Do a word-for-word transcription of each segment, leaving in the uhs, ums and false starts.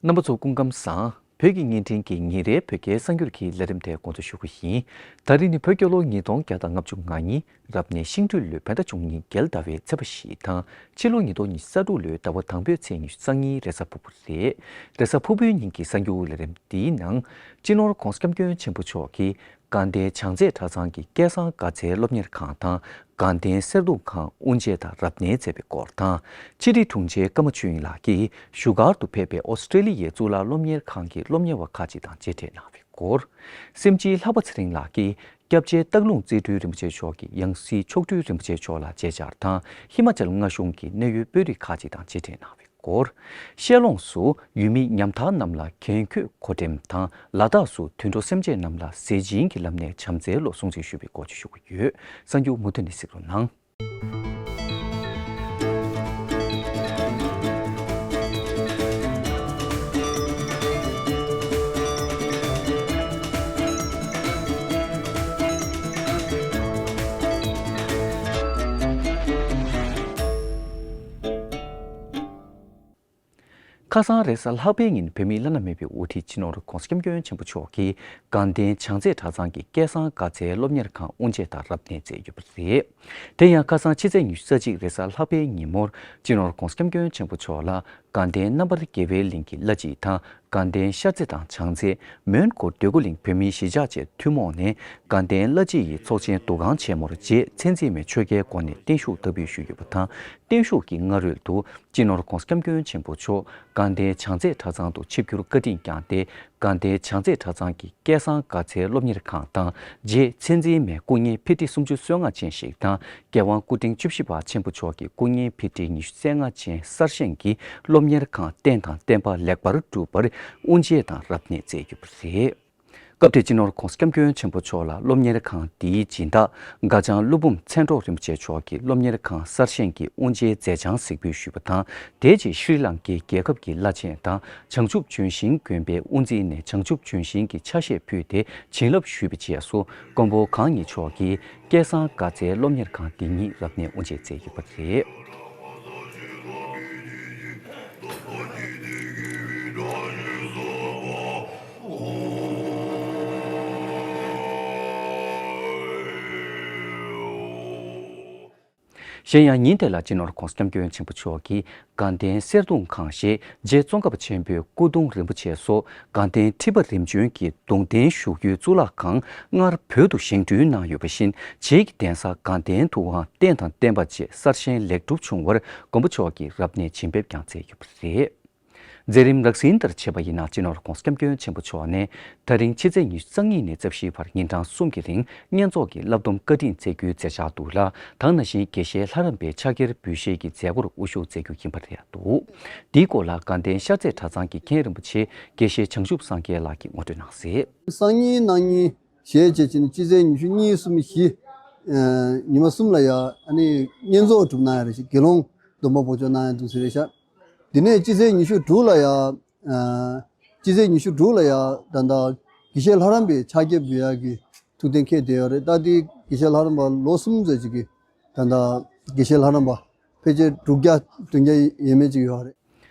རྣམ་པ་ཚོ་སྐུ་ཁམས་བཟང་། བོད་ཀྱི་བརྙན་འཕྲིན་གྱི་ཉིན་རེའི་བོད་སྐད་གསར་འགྱུར་གྱི་ལས་རིམ་དེ་འགོ་འཛུགས་ཞུ་གི་ཡིན། ད་རིང་ནི་བོད་རྒྱལ་ལོ་ཉིས་སྟོང་བརྒྱ་དང་ལྔ་བཅུ་ང་གཉིས། རབ་གནས་ཤིང་སྦྲུལ་ལོའི་བོད་ཟླ་བཅུ་གཉིས་རྒྱལ་ཟླ་བའི་ཚེས་པ་བཞི་དང་། ཕྱི་ལོ་ཉིས་སྟོང་ཉི་ཤུ་རྩ་དྲུག་ལོའི་ཟླ་བ་དང་པོའི་ཚེས་ཉི་ཤུ་རྩ་གཉིས་རེས་གཟའ་ཕུར་བུ་རེད། རེས་གཟའ་ཕུར་བུའི་ཉིན་གྱི་གསར་འགྱུར་ལས་རིམ་འདིའི་ནང་། སྤྱི་ནོར་༧གོང་ས་༧སྐྱབས་མགོན་ཆེན་པོ་མཆོག་གིས་དགའ་ལྡན་བྱང་རྩེ་གྲྭ་ཚང་གི་སྐལ་བཟང་དགའ་ཚལ་སློབ་གཉེར་ཁང་དང་། དགའ་ལྡན་གསེར་གདུང་ཁང་དབུ་འབྱེད་དང་རབ་གནས་མཛད་པའི་སྐོར་དང་། ཕྱི་དྲིལ་དྲུང་ཆེ་ཀརྨ་ཆོས་དབྱིངས་ལགས་ཀྱིས་བཞུགས་སྒར་དུ་ཕེབས་པའི་ཨོ་སི་ཀྲེ་ལི་ཡའི་གཙུག་ལག་སློབ་གཉེར་ཁང་གི་སློབ་གཉེར་བ་ཁག་ཅིག་དང་མཇལ་འཕྲད་གནང་བའི་སྐོར། སེམས་ཅན་ལྷག་པ་ཚེ་རིང་ལགས་ཀྱིས་སྐྱབས་རྗེ་སྟག་ལུང་རྩེ་སྤྲུལ་རིན་པོ་ཆེ་མཆོག་གི་ཡང་སྲིད་མཆོག་སྤྲུལ་རིན་པོ་ཆེ་མཆོག་ལ་མཇལ་བཅར་དང་། ཧི་མ་ཅལ་མངའ་གཞུང་གི་གནད་ཡོད་དཔོན་རིགས་ཁག་ཅིག་དང་མཇལ་འཕྲད་གནང་བའི་སྐོར། ཤེལ་ལོངས་སུ་ཡུལ་མི་ཉམ་ཐག་རྣམས་ལ་འགན་ཁུར་གོ་སྒྲིམ་དང་། ལ་དྭགས་སུ་དུད་འགྲོ་སེམས་ཅན་རྣམས་ལ་ཟས་སྦྱིན་གྱི་ལམ་ནས་བྱམས་བརྩེའི་ལོ་སྲུང་བརྩི་ཞུ་བའི་སྐོར་བཅས་ཞུ་གི་ཡོད། གསར་འགྱུར་མུ་མཐུད་ནས་གཟིགས་རོགས་གནང་། ཁ་སང་རེས་གཟའ་ལྷག་པའི་ཉིན་བོད་མིའི་བླ་ན་མེད་པའི་དབུ་ཁྲིད་སྤྱི་ནོར་༧གོང་ས་༧སྐྱབས་མགོན་ཆེན་པོ་མཆོག་གིས་དགའ་ལྡན་བྱང་རྩེ་གྲྭ་ཚང་གི་སྐལ་བཟང་དགའ་ཚལ་སློབ་གཉེར་ཁང་དབུ་འབྱེད་དང་རབ་གནས་མཛད་ཡོད་པ་རེད། དེ་ཡང་ཁ་སང་ཕྱི་ཚེས་ཉི་ཤུ་རྩ་གཅིག་རེས་གཟའ་ལྷག་པའི་ཉིན་མོར་སྤྱི་ནོར་༧གོང་ས་༧སྐྱབས་མགོན་ཆེན་པོ་མཆོག་ལ་དགའ་ལྡན་རྣམ་པར་རྒྱལ་བའི་གླིང་གི་བླ་སྤྱི་དང་། དགའ་ལྡན་ཤར་རྩེ་དང་བྱང་རྩེ། མོན་གྷོ་འདོད་རྒུ་གླིང་བོད་མིའི་གཞིས་ཆགས་བཅས་ཐུན་མོང་ནས་དགའ་ལྡན་བླ་སྤྱི་ཡི་ཚོགས་ཆེན་འདུ་ཁང་ཆེན་མོར་རྗེ་མཚན་འཛིན་མའི་ཆོས་རྒྱལ་སྒོ་ནས་བརྟན་བཞུགས་བསྟར་འབུལ་ཞུས་ཡོད་པ་དང་། བརྟན་བཞུགས་ཀྱི་སྔ་རོལ་དུ་སྤྱི་ནོར་༧གོང་ས་༧སྐྱབས་མགོན་ཆེན་པོ་མཆོག་དགའ་ལྡན་བྱང་རྩེ་གྲྭ་ཚང་དུ་ཆིབས་བསྒྱུར་བཀའ་དྲིན་བསྐྱངས་ཏེ། དགའ་ལྡན་བྱང་རྩེ་གྲྭ་ཚང་གི་སྐལ་བཟང་དགའ་ཚལ་སློབ་གཉེར་ཁང་དང་། རྗེ་མཚན་འཛིན་མའི་སྐུ་བརྙན་ཕི་ཊི་སུམ་ཅུ་སོ་ལྔ་ཅན་ཞིག་དང་། རྒྱལ་དབང་སྐུ་ཕྲེང་བཅུ་བཞི་པ་ཆེན་པོ་མཆོག་གི་སྐུ་བརྙན་ཕི་ཊི་ཉི་ཤུ་རྩ་ལྔ་ཅན་གསར་བཞེངས་ཀྱི་སློབ་གཉེར་ཁང་རྟེན་དང་བརྟེན་པ་ལེགས་པར་གྲུབ་པར་དབུ་འབྱེད་དང་རབ་གནས་མཛད་ཡོད་པ་རེད། སྐབས་དེར་སྤྱི་ནོར་༧གོང་ས་༧སྐྱབས་མགོན་ཆེན་པོ་མཆོག་ལ་སློབ་གཉེར་ཁང་འདིའི་སྦྱིན་བདག་སྒ་བྱང་ཀླུ་འབུམ་མཚན་སྒྲོགས་རིན་པོ་ཆེ་མཆོག་གིས་སློབ་གཉེར་ཁང་གསར་བཞེངས་ཀྱི་དབུ་འབྱེད་མཛད་བྱང་གཟིགས་འབུལ་ཞུས་པ་དང་། དེའི་རྗེས་ཤྲི་ལང་ཀའི་རྒྱལ་ཁབ་ཀྱི་བླ་ཆེན་དང་། བྱང་ཆུབ་ལྗོན་ཤིང་དགོན་པའི་དབུ་འཛིན་ནས་བྱང་ཆུབ་ལྗོན་ཤིང་གི་ཆ་ཤས་ཕུལ་ཏེ་བྱིན་རླབས་ཞུས་པའི་རྗེས་སུ། མགོན་པོ་གང་ཉིད་མཆོག་གིས་སྐལ་བཟང་དགའ་ཚལ་སློབ་གཉེར་ཁང་འདི་ཉིད་རབ་གནས་དབུ་འབྱེད་མཛད་ཡོད་པ་རེད། གཞན་ཡང་ཉིན་དེ་ལ་སྤྱི་ནོར་༧གོང་ས་༧སྐྱབས་མགོན་ཆེན་པོ་མཆོག་གིས་དགའ་ལྡན་གསེར་གདུང་ཁང་ཞེས་རྗེ་ཙོང་ཁ་པ་ཆེན་པོའི་སྐུ་གདུང་རིན་པོ་ཆེ་སོགས་དགའ་ལྡན་ཁྲི་པ་རིམ་བྱོན་གྱི་གདུང་རྟེན་བཞུགས་ཡུལ་གཙུག་ལག་ཁང་སྔར་བོད་དུ་བཞེངས་སྐྲུན་གནང་ཡོད་པ་བཞིན། རྗེ་གི་གདན་ས་དགའ་ལྡན་དུའང་རྟེན་དང་བརྟེན་པ་བཅས་གསར་བཞེངས་ལེགས་གྲུབ་བྱུང་བར་མགོན་པོ་མཆོག་གིས་རབ་གནས་བྱིན་འབེབས་ཀྱང་མཛད་ཡོད་པ་རེད། མཛད་རིམ་རགས་ཟིན་ལྟར་བྱས་པ་ཡིན་ན། སྤྱི་ནོར་༧གོང་ས་༧སྐྱབས་མགོན་ཆེན་པོ་མཆོག་ནས་ད་རིང་ཕྱི་ཚེས་ཉི་ཤུ་རྩ་གཉིས་ནས་རྩ་བཞིའི་བར་ཉིན་གྲངས་གསུམ་གྱི་རིང་བསྙེན་རྫོགས་ཀྱི་བསླབ་སྡོམ་བཀའ་དྲིན་སྩལ་རྒྱུའི་མཛད་འཆར་འདུག་ལ། ད་ག་ནང་བཞིན་དགེ་བཤེས་ལྷ་རམས་པའི་ཕྱག་འཁྱེར་འབུལ་བཞེས་ཀྱི་མཛད་སྒོར་དབུ་བཞུགས་མཛད་རྒྱུ་ཡིན་པ་རེད་འདུག་འདིའི་སྐོར་ལ་དགའ་ལྡན་ཤར་རྩེ་གྲྭ་ཚང་གི་མཁན་རིན་པོ་ཆེ་དགེ་བཤེས་བྱང་ཆུབ་སངས་རྒྱས་ལགས་ཀྱིས་ངོ་སྤྲོད་གནང་གསལ། སང་ཉིན་གནངས་ཉིན་ཞེས་བྱས་བྱས་ནས་ཕྱི་ཚེས་ཉི་ཤུ་གཉིས་གསུམ་བཞི། ཨ། ཉི་མ་གསུམ་ལ་ཡ་ཨ་ནི་བསྙེན་རྫོགས་གྲུབ་གནང་ཡ་རེད་ཤག་དགེ་སློང་སྡོམ་པ་འབོགས་ཆོག་གནང་ཡ་འདུག་ཟེར་རེད་ཤག་དེ་ནས་ཕྱི་ཚེས་ཉི་ཤུ་དྲུག་ལ་ཡ། ཨ། ཕྱི་ཚེས་ཉི་ཤུ་དྲུག་ལ་ཡ་ད་ལྟ་དགེ་བཤེས་ལྷ་རམས་པའི་ཕྱག་འཁྱེར་འབུལ་ཡ་གི་ཐུགས་གཏན་འཁེལ་བསྡད་ཡོད་རེད། ད་ལྟའི་དགེ་བཤེས་ལྷ་རམས་པ་ལོ་གསུམ་ཙམ་ཅིག་གི་ད་ལྟ་དགེ་བཤེས་ལྷ་རམས་པ་ཕལ་ཆེར་དྲུག་བརྒྱ་བདུན་བརྒྱ་ཡས་མས་ཅིག་ཡོད་རེད།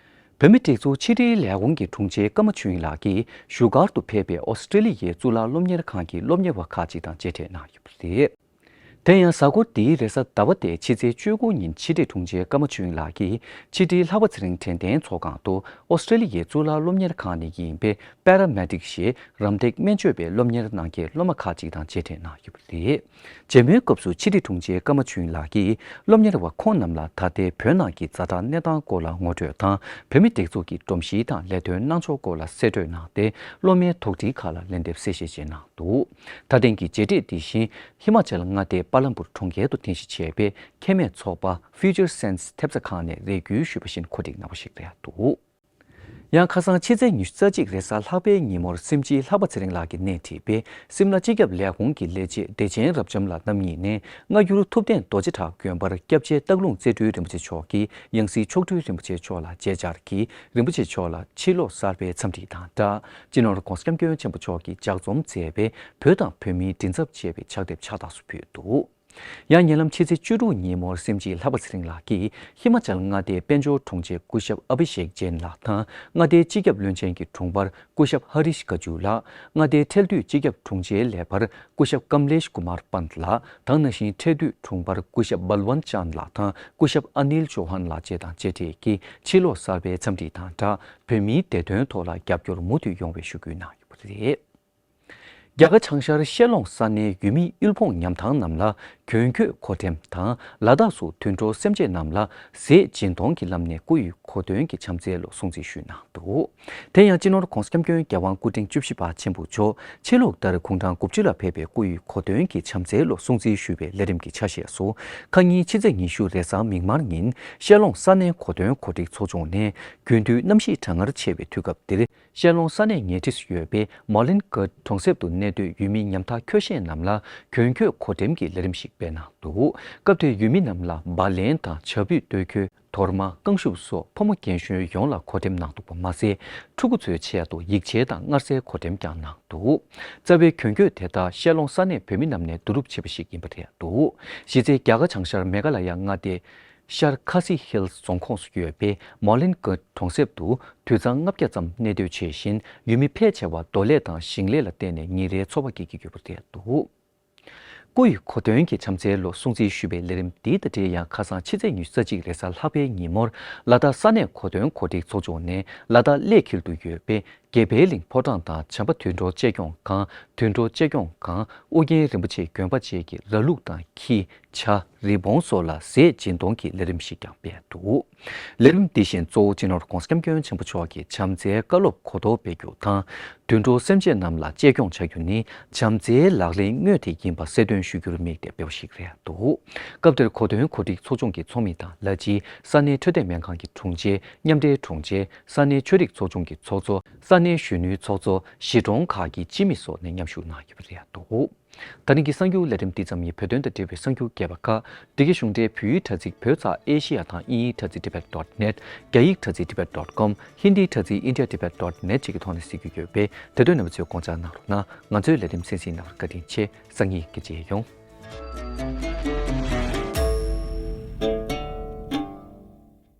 བོད་མིའི་སྒྲིག་འཛུགས་ཕྱི་དྲིལ་ལས་ཁུངས་ཀྱི་དྲུང་ཆེ་ཀརྨ་ཆོས་དབྱིངས་ལགས་ཀྱིས་བཞུགས་སྒར་དུ་ཕེབས་པའི་ཨོ་སི་ཀྲེ་ལི་ཡའི་གཙུག་ལག་སློབ་གཉེར་ཁང་གི་སློབ་གཉེར་བ་ཁག་ཅིག་དང་མཇལ་འཕྲད་གནང་ཡོད་པ་རེད། དེ་ཡང་གཟའ་འཁོར་འདིའི་རེས་གཟའ་ཟླ་བ་སྟེ་ཕྱི་ཚེས་བཅུ་དགུ་ཉིན་ཕྱི་དྲིལ་དྲུང་ཆེ་ཀརྨ་ཆོས་དབྱིངས་ལགས་ཀྱིས་ཕྱི་དྲིལ་ལྷག་པ་ཚེ་རིང་དྲན་རྟེན་ཚོགས་ཁང་དུ་ཨོ་སི་ཀྲེ་ལི་ཡའི་གཙུག་ལག་སློབ་གཉེར་ཁང་ནས་ཡིན་པའི་པེ་ར་མེ་ཌིག་ཞེས་རམ་འདེགས་སྨན་བཅོས་པའི་སློབ་གཉེར་གནང་མཁན་སློབ་མ་ཁག་ཅིག་དང་མཇལ་འཕྲད་གནང་ཡོད་པ་རེད། མཇལ་མོལ་སྐབས་སུ་ཕྱི་དྲིལ་དྲུང་ཆེ་ཀརྨ་ཆོས་དབྱིངས་ལགས་ཀྱིས་སློབ་གཉེར་བ་ཁོང་རྣམས་ལ་ད་ལྟའི་བོད་ནང་གི་ཛ་དྲག་གནས་སྟངས་སྐོར་ལ་ངོ་སྤྲོད་དང་། བོད་མིའི་སྒྲིག་འཛུགས་ཀྱི་སྒྲོམ་གཞི་དང་ལས་དོན་གནང་ཕྱོགས་སྐོར་ལ་གསལ་བསྒྲགས་གནང་སྟེ། སློབ་མའི་དོགས་འདྲིའི་ཁག་ལ་ལན་འདེབས་གསལ་བཤད་བྱས་གནང་འདུག་ད་ཐེངས་ཀྱི་མཇལ་འཕྲད་འདི་བཞིན་ཧི་མ་ཅལ་མངའ་སྡེའི་པ་ལམ་པུར་གྲོང་ཁྱེར་དུ་རྟེན་གཞི་བྱས་པའི་ཁེ་མེད་ཚོགས་པ་Future Sense ཐེབས་རྩ་ཁང་ནས་རེ་སྐུལ་ཞུས་པ་བཞིན་གོ་སྒྲིག་གནང་བ་ཞིག་རེད་འདུག་ཡང་ཁ་སང་ཕྱི་ཚེས་ཉི་ཤུ་རྩ་གཅིག་རེས་གཟའ་ལྷག་པའི་ཉིན་མོར་སེམས་ཅན་ལྷག་པ་ཚེ་རིང་ལགས་ཀྱིས་སྣེ་ཁྲིད་པའི་སིམ་ལ་སྤྱི་ཁྱབ་ལས་ཁུངས་ཀྱི་ལས་བྱེད་བདེ་ཆེན་རབ་འབྱམས་ལགས་རྣམ་གཉིས་ནས་སྔ་འགྱུར་ཐུབ་བསྟན་རྡོ་རྗེ་བྲག་དགོན་པར་སྐྱབས་རྗེ་སྟག་ལུང་རྩེ་སྤྲུལ་རིན་པོ་ཆེ་མཆོག་གི་ཡང་སྲིད་མཆོག་སྤྲུལ་རིན་པོ་ཆེ་མཆོག་ལ་མཇལ་བཅར་གྱིས། རིན་པོ་ཆེ་མཆོག་ལ་ཕྱིར་ལོག་གསར་པའི་འཚམས་འདྲི་དང་སྦྲགས། སྤྱི་ནོར་༧གོང་ས་༧སྐྱབས་མགོན་ཆེན་པོ་མཆོག་གིས་ལྗགས་རྩོམ་མཛད་པའི་བོད་དང་བོད་མིའི་མགྲིན་ཚབ་ཅེས་པའི་ཕྱག་དེབ་ཕྱག་རྟགས་སུ་ཕུལ་འདུག་ཡང་ཉེ་ལམ་ཕྱི་ཚེས་བཅུ་དྲུག་ཉིན་མོར་སེམས་ཅན་ལྷག་པ་ཚེ་རིང་ལགས་ཀྱིས་ཧི་མ་ཅལ་མངའ་སྡེའི་དཔལ་འབྱོར་དྲུང་ཆེ་སྐུ་ཞབས་ཨ་བྷི་ཤེག་ཇེན་ལགས་དང་མངའ་སྡེའི་སྤྱི་ཁྱབ་བློན་ཆེན་གྱི་དྲུང་འཕར་སྐུ་ཞབས་ཧ་རིཤ་ཀ་ཇུ་ལགས། མངའ་སྡེའི་ཁྲལ་དུད་སྤྱི་ཁྱབ་དྲུང་ཆེའི་ལས་འཕར་སྐུ་ཞབས་ཀམ་ལེཤ་ཀུ་མར་པནྟ་ལགས་དང་ནང་བཞིན་ཁྲལ་དུད་དྲུང་འཕར་སྐུ་ཞབས་བལ་ཝན་ཅན་ལགས་དང་སྐུ་ཞབས་ཨ་ནིལ་ཅོ་ཧན་ལགས་བཅས་དང་མཇལ་འཕྲད་ཀྱིས་ཕྱི་ལོ་གསར་པའི་འཚམས་འདྲི་དང་སྦྲགས་བོད་མིའི་བདེ་དོན་ཐོག་ལ་རྒྱབ་སྐྱོར་མུ་མཐུད་ཡོང་བའི་ཞུ་སྐུལ་གནང་ཡོད་པ་རེད། རྒྱ་གར་བྱང་ཤར་ཤེལ་ལོང་ས་གནས་ཡུལ་མི་དབུལ་ཕོངས་ཉམ་ཐག་རྣམས་ལ་གྱོན་གོས་མཁོ་སྤྲོད་དང་ལ་དྭགས་སུ་དུད་འགྲོ་སེམས་ཅན་རྣམས་ལ་ཟས་སྦྱིན་གཏོང་གི་ལམ་ནས་སྐུ་ཡི་གོ་སྟོན་གྱི་བྱམས་བརྩེའི་ལོ་སྲུང་བརྩི་ཞུས་གནང་འདུག་དེ་ཡང་སྤྱི་ནོར་༧གོང་ས་༧སྐྱབས་མགོན་རྒྱལ་དབང་སྐུ་ཕྲེང་བཅུ་བཞི་པ་ཆེན་པོ་མཆོག་ཕྱི་ལུགས་ལྟར་དགུང་གྲངས་དགུ་བཅུ་ལ་ཕེབས་པའི་སྐུ་ཡི་གོ་སྟོན་གྱི་བྱམས་བརྩེའི་ལོ་སྲུང་བརྩི་ཞུས་པའི་ལས་རིམ་གྱི་ཆ་ཤས་སུ་ཁ་ཉིན་ཕྱི་ཚེས་ཉི་ཤུ་རེས་གཟའ་མིག་དམར་ཉིན་ཤེལ་ལོང་ས་གནས་གོ་སྟོན་གོ་སྒྲིག་ཚོགས་ཆུང་ནས་རྒྱུན་དུས་གནམ་གཤིས་གྲང་ངར་ཆེ་བའི་དུས་སྐབས་འདིར། ཤེལ་ལོང་ས་གནས་ཉེ་འཁྲིས་སུ་ཡོད་པའི་མོ་ལིན་ཀར་གྲོང་གསེབ་ཏུ་གནས་སྡོད་ཡུལ་མི་ཉམ་ཐག་ཁྱོ་ཤས་རྣམས་ལ་གྱོན་གོས་མཁོ་སྤྲོད་ཀྱི་ལས་རིམ་ཞིག་སྤེལ་གནང་འདུག་སྐབས་དེར་ཡུལ་མི་རྣམས་ལ་བ་ལན་དང་བྱ་སྤུས་སྟོད་གོས་དོར་མ་རྐང་ཤུབས་སོགས་ཕོ་མོ་རྒན་གཞོན་ཡོངས་ལ་མཁོ་སྤྲོད་གནང་འདུག་པ་མ་ཟད་ཕྲུ་གུ་ཚོའི་ཆེད་དུ་ཡིག་ཆས་དང་མངར་ཟས་མཁོ་སྤྲོད་ཀྱང་གནང་འདུག་རྩ་བའི་གྱོན་གོས་དེ་དག་ཤེལ་ལོང་ས་གནས་བོད་མི་རྣམས་ནས་བསྡུ་རུབ་བྱས་པ་ཞིག་ཡིན་པ་རེད་འདུག་གཞི་རྩའི་རྒྱ་གར་བྱང་ཤར་མེ་ག་ལ་ཡ་མངའ་སྡེ། ཤར་ཁ་སི་ཧིལ་རྫོང་ཁོངས་སུ་ཡོད་པའི་མོ་ལིན་ཀོད་གྲོང་གསེབ་ཏུ་དུད་ཚང་ལྔ་བརྒྱ་ཙམ་གནས་སྡོད་བྱེད་བཞིན་ཡུལ་མི་ཕལ་ཆེ་བ་རྡོ་ལས་དང་ཞིང་ལས་ལ་བརྟེན་ནས་ཉིན་རེའི་འཚོ་བ་སྐྱེལ་གྱི་ཡོད་པ་རེད་འདུག་སྐུ་ཡི་གོ་སྟོན་གྱི་བྱམས་བརྩེའི་ལོ་སྲུང་བརྩི་ཞུ་བའི་ལས་རིམ་འདི་དང་འབྲེལ་ཡང་ཁ་སང་ཕྱི་ཚེས་ཉི་ཤུ་རྩ་གཅིག་རེས་གཟའ་ལྷག་པའི་ཉིན་མོར་ལ་དྭགས་ས་གནས་གོ་སྟོན་གོ་སྒྲིག་ཚོགས་ཆུང་ནས་ལ་དྭགས་གླེ་འཁྱིལ་དུ་ཡོད་པའི་དགེ་འཕེལ་གླིང་ཕོ་བྲང་དང་བྱམས་པ་དུད་འགྲོ་གཅེས་སྐྱོང་ཁང་། དུད་འགྲོ་གཅེས་སྐྱོང་ཁང་། ཨོ་རྒྱན་རིན་པོ་ཆེའི་དགོན་པ་བཅས་ཀྱི་ར་ལུག་དང་ཁྱི། བྱ། རི་བོང་སོགས་ལ་ཟས་སྦྱིན་གཏོང་གི་ལས་རིམ་ཞིག་ཀྱང་སྤེལ་འདུག་ལས་རིམ་འདི་བཞིན་གཙོ་བོ་སྤྱི་ནོར་༧གོང་ས་༧སྐྱབས་མགོན་ཆེན་པོ་མཆོག་གི་བྱམས་བརྩེའི་བཀའ་སློབ་གོ་རྟོགས་སྤེལ་རྒྱུ་དང་། དུད་འགྲོ་སེམས་ཅན་རྣམས་ལ་གཅེས་སྐྱོང་བྱ་རྒྱུ་ནི་བྱམས་བརྩེའི་ལག་ལེན་དངོས་དེ་ཡིན་པ་གསལ་སྟོན་ཞུ་རྒྱུར་དམིགས་ཏེ་སྤེལ་བ་ཞིག་རེད་འདུག་སྐབས་དེར་གོ་སྟོན་གོ་སྒྲིག་ཚོགས་ཆུང་གི་ཚོགས་མི་དང་ལ་སྤྱི། ས་གནས་འཕྲོད་བསྟེན་སྨན་ཁང་གི་དྲུང་ཆེ། མཉམ་འབྲེལ་དྲུང་ཆེ། ས་གནས་ཆོས་རིག་ཚོགས་ཆུང་གི་ཚོགས་གཙོ། ས་གནས་གཞོན་ནུའི་ཚོགས་གཙོ། གཞིས་གྲོང་ཁག་གི་སྤྱི་མི་སོགས་ནས་མཉམ་ཞུགས་གནང་ཡོད་པ་རེད་འདུག་ད་རིང་གི་གསར་འགྱུར་ལས་རིམ་འདི་ཙམ་ཡིན། བོད་དོན་དང་འབྲེལ་བའི་གསར་འགྱུར་རྒྱས་པ་ཁག་འདི་གའི་གཞུང་འབྲེལ་བོད་ཡིག་དྲ་ཚིགས་བོད་ཙ་ཨེ་ཤི་ཡ་དང་དབྱིན་ཡིག་དྲ་ཚིགས་ཌི་བྷེཊ་ཌོཊ་ནེཊ། རྒྱ་ཡིག་དྲ་ཚིགས་ཌི་བྷེཊ་ཌོཊ་ཀོམ། ཧིན་དིའི་དྲ་ཚིགས་ཨིན་ཌི་ཡ་ཌི་བྷེཊ་ཌོཊ་ནེཊ་བཅས་ཀྱི་ཐོག་ནས་གཟིགས་རྒྱུ་ཡོད་པས་དེ་དོན་རྣམ་པ་ཚོས་དགོངས་འཇགས་གནང་རོགས་གནང་། ང་ཚོའི་ལས་རིམ་གསན་གཟིགས་གནང་བར་བཀའ་དྲིན་ཆེ། སང་ཉིན་སྐད་ཆ་ཡོང་།